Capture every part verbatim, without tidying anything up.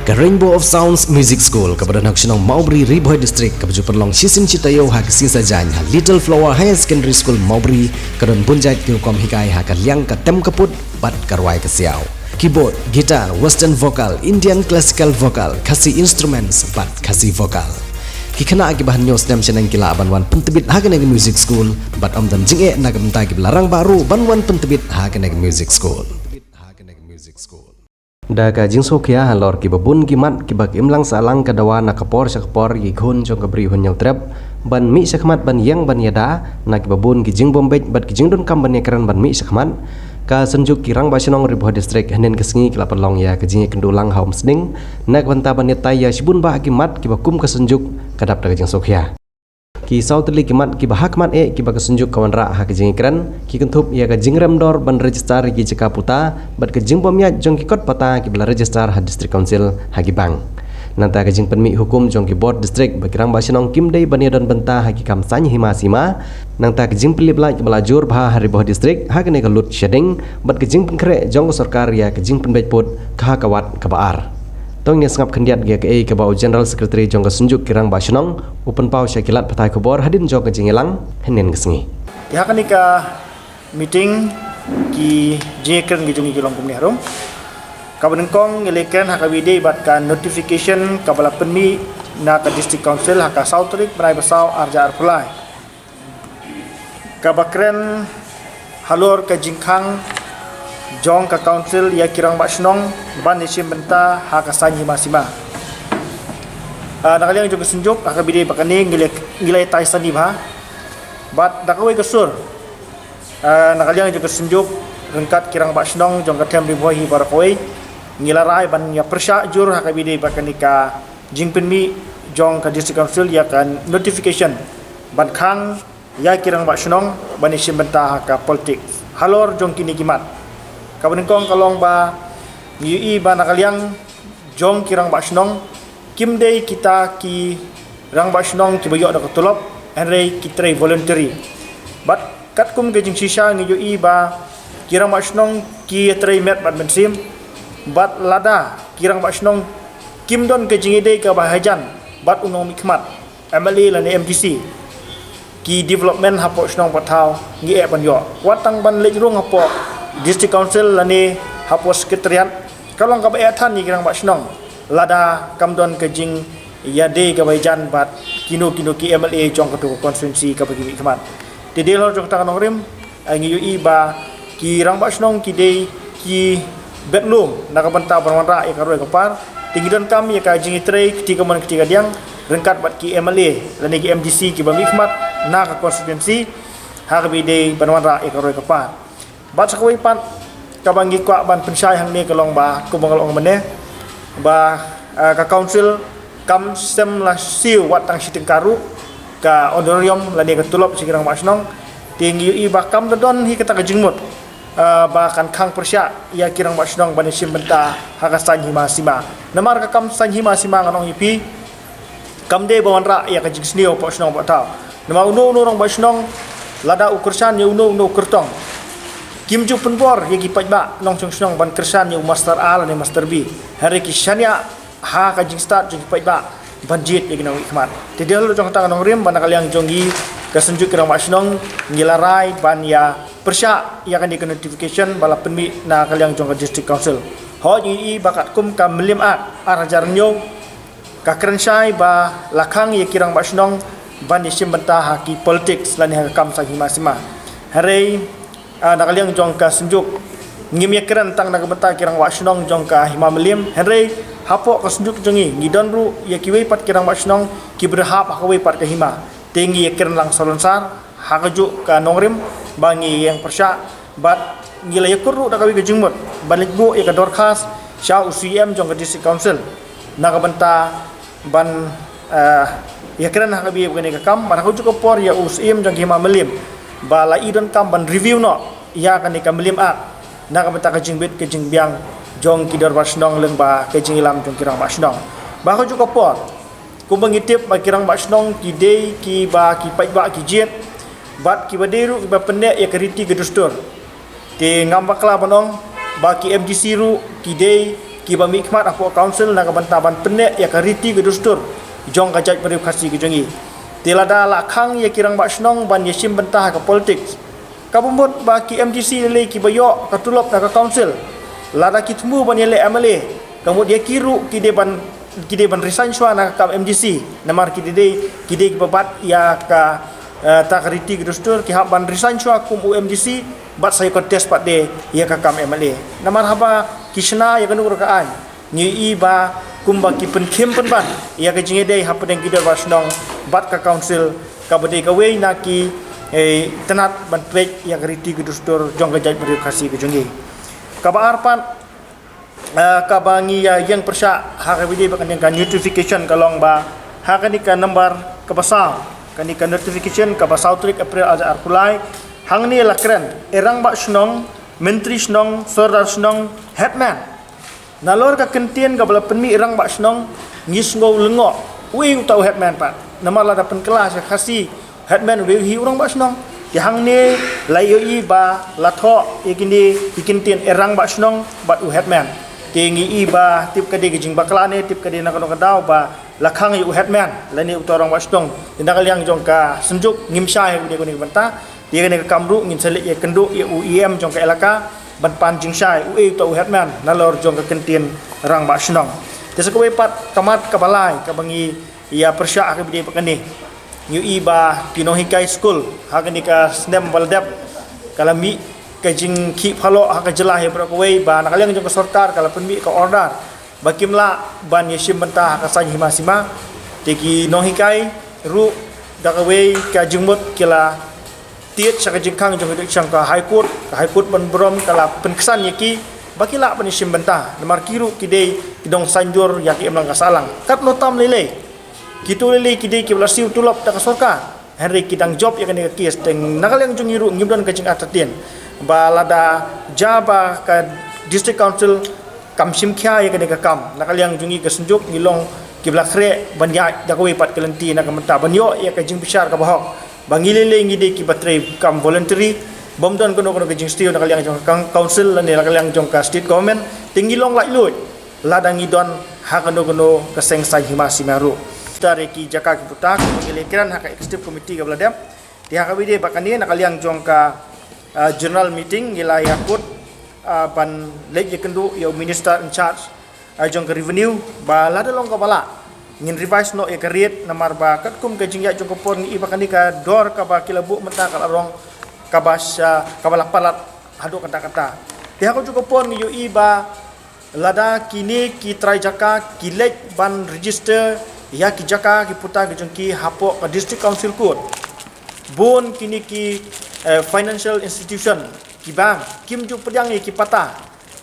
Ka Rainbow of Sounds Music School kaba don ha ka shnong Mawbri, Ri Bhoi District, kaba ju pynlong shisien shi taïew ha ka sngi Saitjaiñ ha Little Flower Higher Secondary School Mawbri, ka don bun jait ki rukom hikai ha ka liang ka tem ka put bad ka rwai ka siaw, keyboard, guitar, western vocal, Indian classical vocal, Khasi instruments bad Khasi vocal. Ki khynnah kiba hynñiew snem shaneng ki lah ban wan pyntbit ha kane ka music school bad ym don jingeh na ka bynta kiba la rangbah ruh ban wan pyntbit ha kane ka music school. Da ka jingsngewkhia halor kiba bun ki mat kiba ka imlang sahlang ka dawa na ka por sha ka por ïa ki khun jong ka Bri Hynñiewtrep ban mih shakhmat ban ïeng ban ïada na kiba bun ki jingbombeit bad ki jingdonkam ban ïakren ban mih shakhmat, ka Synjuk ki Rangbah Shnong Ri Bhoi District hynnin ka sngi ka la pynlong ïa ka jingïakynduh lang ha Umsning na ka bynta ban ïatai ïa shibun bah ki mat kiba kum ka Synjuk ka dap da ka jingsngewkhia. Ki saw tylli ki mat kiba ha khmat eh kiba ka Synjuk ka wanrah ha ka jingïakren ki kynthup ïa ka jingrem dor ban register ïa ki jaka puta bad ka jingbym ïaid jong ki kot pata kiba la register ha District Council ha ki bank. Nangta ka jingpynmih hukum jong ki bor district ba ki Rangbah Shnong kim dei ban ïadon bynta ha ki kam saiñ hima sima. Nangta ka jingpynlip lait kaba la jur bha ha Ri Bhoi District ha kane ka load shedding bad ka jingpynkhreh jong ka sorkar ïa ka jingpynbeit pud ka ha ka wat kaba ar. To ngin ïa sngap khyndiat ïa kaei kaba u General Secretary jong ka Synjuk ki Rangbah Shnong u pynpaw sha ki lad pathai khubor hadien jong ka jingïalang hynnin ka sngi. Ïa kane ka meeting ki jingïakren ki jong ngi ki long kumne harum. Kaba nyngkong ngi la ïakren ha kaba ïadei bad ka notification kaba la pynmih na ka District Council ha ka saw tarik bnai ba saw arhajar arphew lai, kaba kren halor ka jingkhang jong ka Council ïa ki Rangbah Shnong ban ïashim bynta ha ka saiñ hima sima. Ah, na ka liang jong ka Synjuk ha kaba ïadei bad kane ngi la, ngi la ïatai sani bha bad da kawei ka sur, ah, na ka liang jong ka Synjuk ryngkat ki Rangbah Shnong jong ka Them Ri Bhoi hi baroh kawei ngi la rai ban ïa pyrshah jur ha kaba ïadei bad kane ka jingpynmih jong ka District Council ïa ka notification ban khang ïa ki Rangbah Shnong ban ïashim bynta ha ka politics halor jong kine ki mat. Kaba nyngkong ka long ba ngi ïohi ba na ka liang jong ki Rangbah Shnong kim dei kita ki Rangbah Shnong kiba ïoh da ka tulop, hynrei ki trei voluntary. Bad katkum ka jingshisha ngi ïohi ba ki Rangbah Shnong ki trei met bad mynsiem bad lada ki Rangbah Shnong kim don ka jingïadei kaba hajan bad u nongmihkhmat, M L A lane M D C, ki development hapoh shnong pathaw ngi eh ban ïoh. Wat tang ban leit rung hapoh District Council lane hapoh Secretariat ka long kaba eh than ïa ki Rangbah Shnong lada kam don ka jingïadei kaba hajan bad kino kino ki M L A jong kato ka constituency kaba ki mihkhmat. Te dei halor jong kata ka nongrim, ah, ngi ïohi ba ki Rangbah Shnong ki dei ki bet lum na ka bynta ban wanrah ïa ka roi ka par. Te ngi donkam ïa ka jingïatrei kti kamon kti kadiang ryngkat bad ki M L A lane ki M D C kiba mihkhmat na ka constituency ha kaba ïadei ban wanrah ïa ka roi ka par. Bad sa kawei pat kaba ngi kwah ban pynshai hangne ka long ba kumba nga la ong mynne ba, ah, ka Council kam shym la siew wat tang shi tyngka ruh ka honorarium lane ka tulop sha ki Rangbah Shnong. Te ngi ïohi ba kam da don hi kata ka jingmut, ah, ba kan khang pyrshah ïa ki Rangbah Shnong ban ïashim bynta ha ka saiñ hima sima. Namar ka kam saiñ hima sima ngan ong ïa phi kam dei ba wanrah ïa ka jingsniew hapoh shnong hapoh thaw. Namar uno uno u Rangbah Shnong lada u kyrshan ïa uno uno u kyrtong, kim ju pynbor ïa ki paidbah nongshong shnong ban kyrshan ïa u master A lane master B. Hynrei ki shaniah ha ka jingstad jong ki paidbah ban jied ïa ki nongmihkhmat. Te dei halor jong kata ka nongrim ba na ka liang jong ngi ka Synjuk ki Rangbah Shnong ngi la rai ban ïa pyrshah ïa kane ka notification ba la pynmih na ka liang jong ka District Council. Hooid ngi ïohi ba katkum ka Mylliem Act arhajar hynñiew ka kren shai ba la khang ïa ki Rangbah Shnong ban ïashim bynta ha ki politics lane ha ka kam saiñ hima sima. Hynrei, ah, na ka liang jong ka Synjuk ngim ïakren tang na ka bynta ki Rangbah Shnong jong ka Hima Mylliem, hynrei hapoh ka Synjuk jong ngi ngi don ruh ïa kiwei pat ki Rangbah Shnong kiba hap ha kawei pat ka hima. Te ngi ïakren lang salonsar ha kajuh ka nongrim ba ngi ïeng pyrshah bad ngi la ïakut ruh da kawei ka jingmut ban leit buh ïa ka dorkhas sha u C E M jong ka District Council na ka bynta ban, eh, ïakren ha kaba ïadei bad kane ka kam, bad ha kajuh ka por ïa u C E M jong ka Hima Mylliem ba la i donkam ban review noh ïa kane ka Mylliem Act na ka bynta ka jingbit ka jingbiang jong ki dorbar shnong lyngba ka jingïalam jong ki Rangbah Shnong. Bad ha kajuh ka por kumba ngi tip ba ki Rangbah Shnong ki dei kiba ki paidbah ki jied bad kiba dei ruh kiba pynneh ïa ka riti ka dustur. Te ngam bakla ban ong ba ki M D C ruh ki dei kiba mihkhmat hapoh council na ka bynta ban pynneh ïa ka riti ka dustur jong ka jaitbynriew Khasi ka jong ngi. Te lada la khang ïa ki rangbah shnong ban ïashim bynta ha ka politics, kaba mut ba ki M D C lei kiba ïoh ka tulop na ka council, lada ki thmu ban ïaleh M L A, ka mut ïa ki ruh ki dei ban, ki dei ban resign shuwa na ka kam M D C, namar ki dei, ki dei kiba bat ïa kata ka riti ka dustur, ki hap ban resign shuwa kum u M D C bad sa ïa contest pat de ïa ka kam M L A. Namar haba ki shna ïa kano ruh ka aiñ, ngi ïohi ba kumba ki pynkhim pynban ïa ka jingïadei hapdeng ki dorbar shnong bad ka council, kaba dei kawei na ki, eh, tnat ban peit ïa ka riti ka dustur jong ka jaitbynriew Khasi ka jong ngi. Kaba ar pat, eh, kaba ngi ïa ïeng pyrshah ha kaba ïadei bad kane ka notification ka long ba ha kane ka number kaba saw, kane ka notification kaba saw tarik April ar hajar arphew lai, hangne la kren, eh, rangbah shnong, myntri shnong, sordar shnong, headman. Nalor ka kyntien kaba la pynmih rangbah shnong, ngi sngew lyngngoh uei uta u headman pat. Namar lada pynkylla sha Khasi, headman u dei hi u rangbah shnong. Te hangne la ïohi ba la thoh ïa kine ki kyntien, eh, rangbah shnong bad u headman. Te ngi ïohi ba tip ka dei ka jingbakla ne tip ka dei na kano ka daw ba la khang ïa u headman lane uta u rangbah shnong. Te na ka liang jong ka Synjuk ngim shai ha kane ka bynta. Te ïa kane ka kam ruh ngin sa leit ïakynduh ïa u E M jong ka elaka ban pan jingshai uei uta u headman nalor jong ka kyntien rangbah shnong. Te sa kawei pat ka mat kaba lai kaba ngi ïa pyrshah ha kaba ïadei bad kane, ngi ïohi ba ki nonghikai skul ha kane ka snem ba la dep ka la mih ka jingkhih phaloh ha ka jylla hi baroh kawei ba na ka liang jong ka sorkar ka la pynmih ka order ba kim lah ban ïashim bynta ha ka saiñ hima sima. Te ki nonghikai ruh da kawei ka jingmut ki la tied sha ka jingkhang jong ka, jong ka High Court, ka High Court ban burom ka la pynksan ïa ki ba ki lah ban ïashim bynta. Namar ki ruh ki dei ki nongsaindur ïa ki imlang ka sahlang. Katno tam lei lei, kito lei lei ki dei kiba la siew tulop da ka sorkar. Hynrei ki dang jop ïa kane ka case, te na ka liang jong ngi ruh ngim don ka jingartatien ba lada jia ba ka District Council kam shim khia ïa kane ka kam, na ka liang jong ngi ka Synjuk ngi long kiba la khreh ban ïaid da kawei pat ka lynti na ka bynta ban ïoh ïa ka jingbishar kaba hok. Ba ngi lei lei ngi dei kiba trei kam voluntary, bym don kano kano ka jingsniew na ka liang jong ka council lane na ka liang jong ka state government, te ngi long laitluid lada ngi don ha kano kano ka seng saiñ hima sima ruh. Tang ïa ki jaka ki puta, ngi la kren ha ka executive committee kaba la dep. Te ha kaba ïadei bad kane, na ka liang jong ka, ah, general meeting ngi la ïakut, ah, ban leit ïakynduh ïa u minister in charge, ah, jong ka revenue ba lada long kaba lah ngin revise noh ïa ka rate, namar ba katkum ka jingïaid jong ka por ngi ïohi ba kane ka dor kaba ki la buh mynta ka la long kaba sha, kaba la palat haduh katta katta. Te ha kajuh ka por ngi ïohi ba lada kine ki trai jaka ki leit ban register ïa ki jaka ki puta ki jong ki hapoh ka District Council Court, bun kine ki, eh, financial institution, ki bank, kim ju pdiang ïa ki patta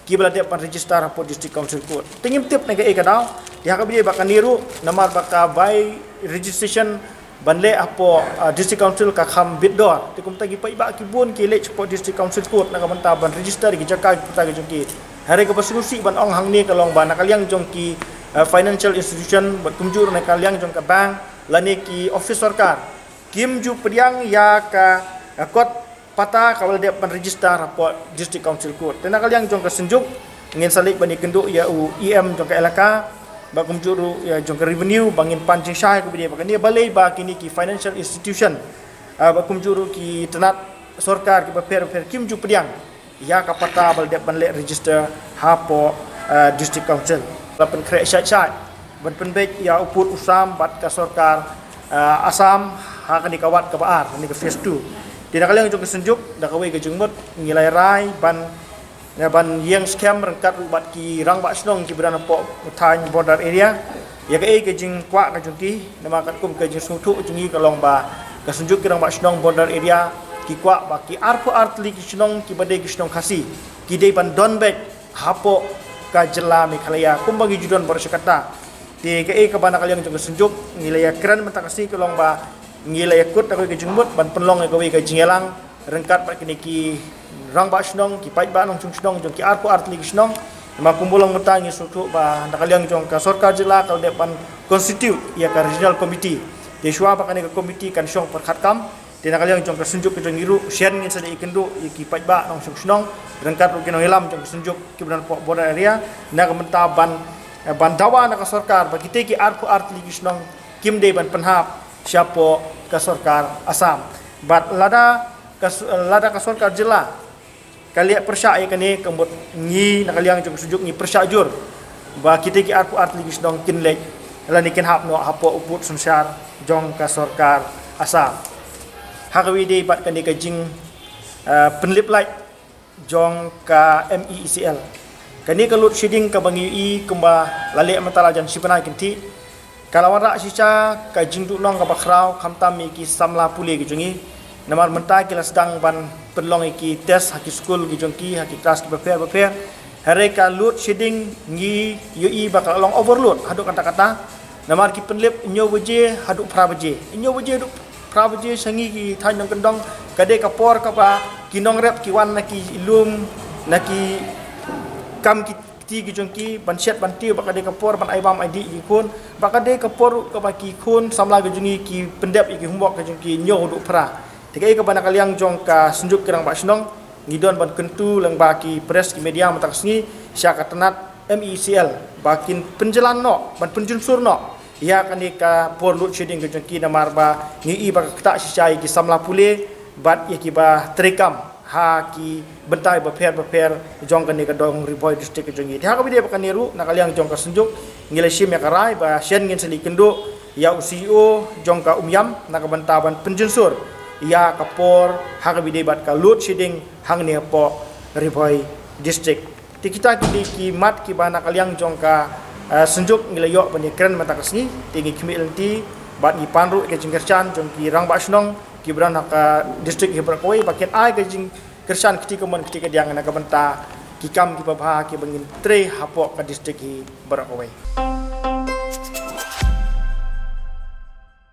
kiba la dep ban register hapoh District Council Court. Te ngim tip na kaei ka daw, te ha kaba ïadei bad kane ruh, namar ba ka bai registration ban leh hapoh, ah, District Council ka kham bit dor. Te kumta ki paidbah ki bun ki leit hapoh District Council Court na ka bynta ban register ki jaka ki puta ki jong ki. Hynrei kaba sngewsih ban ong hangne ka long ba na ka liang jong ki, ah, financial institution bad kumjuh ruh na ka liang jong ka bank lane ki office sorkar, kim ju pdiang ïa ka, ah, kot patta kaba la dep ban register hapoh District Council Court. Te na ka liang jong ka Synjuk ngin sa leit ban ïakynduh ïa u E M jong ka elaka bad kumjuh ruh ïa jong ka revenue ba ngin pan jingshai kaba ïadei bad kane, balei ba kine ki financial institution, ah, bad kumjuh ruh ki tnat sorkar kiba pher pher kim ju pdiang ïa ka patta ba la dep ban leh register hapoh, ah, District Council. La pynkhreh shai shai ban pynbeit ïa u pud u sam bad ka sorkar, ah, Assam ha kane ka wat kaba ar, kane ka phase two. Te na ka liang jong ka Synjuk da kawei ka jingmut ngi la rai ban, ïa ban ïeng skhem ryngkat ruh bad ki rangbah shnong kiba don hapoh thaiñ border area ïa kaei ka jingkwah ka jong ki, namar katkum ka jingsngewthuh jong ngi ka long ba ka Synjuk ki rangbah shnong border area ki kwah ba ki arphew ar tylli ki shnong kiba dei ki shnong Khasi ki dei ban don beit hapoh ka jylla Meghalaya kumba ngi ju don baroh shi katta. Te kaei kaba na ka liang jong ka Synjuk ngi la ïakren mynta ka sngi ka long ba ngi la ïakut da kawei ka jingmut ban pynlong ïa kawei ka jingïalang ryngkat bad kine ki rangbah shnong, ki paidbah nongshong shnong jong ki arphew ar tylli ki shnong. Namar kumba long mynta ngi sngewthuh ba na ka liang jong ka sorkar jylla ka la dep ban constitute ïa ka regional committee. Te shuwa ba kane ka committee kan shong pyrkhat kam, Te na ka liang jong ka synjuk ka jong ngi ruh, shen ngin sa ïakynduh ïa ki paidbah nongshong shnong, ryngkat ruh ki nongïalam jong ka synjuk kiba don hapoh border area, na ka bynta ban, eh, ban dawa na ka sorkar ba kitei ki arphew ar tylli ki shnong kim dei ban pynhap shapoh ka sorkar Assam. Bad lada ka s-, lada ka sorkar jylla ka leh pyrshah ïa kane, ka mut ngi na ka liang jong ka synjuk ngi pyrshah jur ba kitei ki arphew ar tylli ki shnong kin leit lane kin hap noh hapoh u pud synshar jong ka sorkar Assam. Ha kaba ïadei bad kane ka jing, eh, pynlip light jong ka M E E C L. Kane ka load shedding kaba ngi ïohi kumba la leh mynta la jan shi bnai kynthih, ka la wanrah shisha ka jingduhnong kaba khraw, khamtam ïa ki samla pule ki jong ngi. Namar mynta ki la sdang ban pynlong ïa ki test ha ki skul ki jong ki, ha ki klas kiba pher bapher. Hynrei ka load shedding ngi ïohi ba ka la long overload haduh katta katta. Namar ki pynlip hynñiew baje haduh phra baje, hynñiew baje haduh phra baje sha ngi ki thaiñ nongkyndong ka dei ka por kaba ki nongrep ki wan na ki lum, na ki kam ki kti ki jong ki ban shet ban tiew, ba ka dei ka por ban ai bam ai dih ïa ki khun, ba ka dei ka por ruh kaba ki khun samla ki jong ngi ki pyndep ïa ki homework ki jong ki hynñiew haduh phra. Te kaei kaba na ka liang jong ka synjuk ki rangbah shnong ngi don ban kyntu lyngba ki press ki media mynta ka sngi sha ka tnat M E E C L ba kin pynjlan noh, ban pynjunsur noh ïa kane ka por load shedding ka jong ki, namar ba ngi ïohi ba ka ktah shisha ïa ki samla pule bad ïa kiba treikam ha ki bynta bapher bapher jong kane ka dong Ri Bhoi District ka jong ngi. Te ha kaba ïadei bad kane ruh, na ka liang jong ka synjuk ngi la shim ïa ka rai ba shen ngin sa ïakynduh ïa u C E O jong ka Umïam na ka bynta ban pynjunsur ïa ka por ha kaba ïadei bad ka load shedding hangne hapoh Ri Bhoi District. Te kita ki dei ki mat kiba na ka liang jong ka, eh, synjuk ngi la ïoh ban ïakren mynta ka sngi. Te ngi khmih lynti bad ngi pan ruh ïa ka jingkyrshan jong ki rangbah shnong kiba don ha ka district hi baroh kawei ba kin ai ka jingkyrshan kti kamon kti kadiang na ka bynta ki kam kiba bha kiba ngin trei hapoh ka district hi baroh kawei.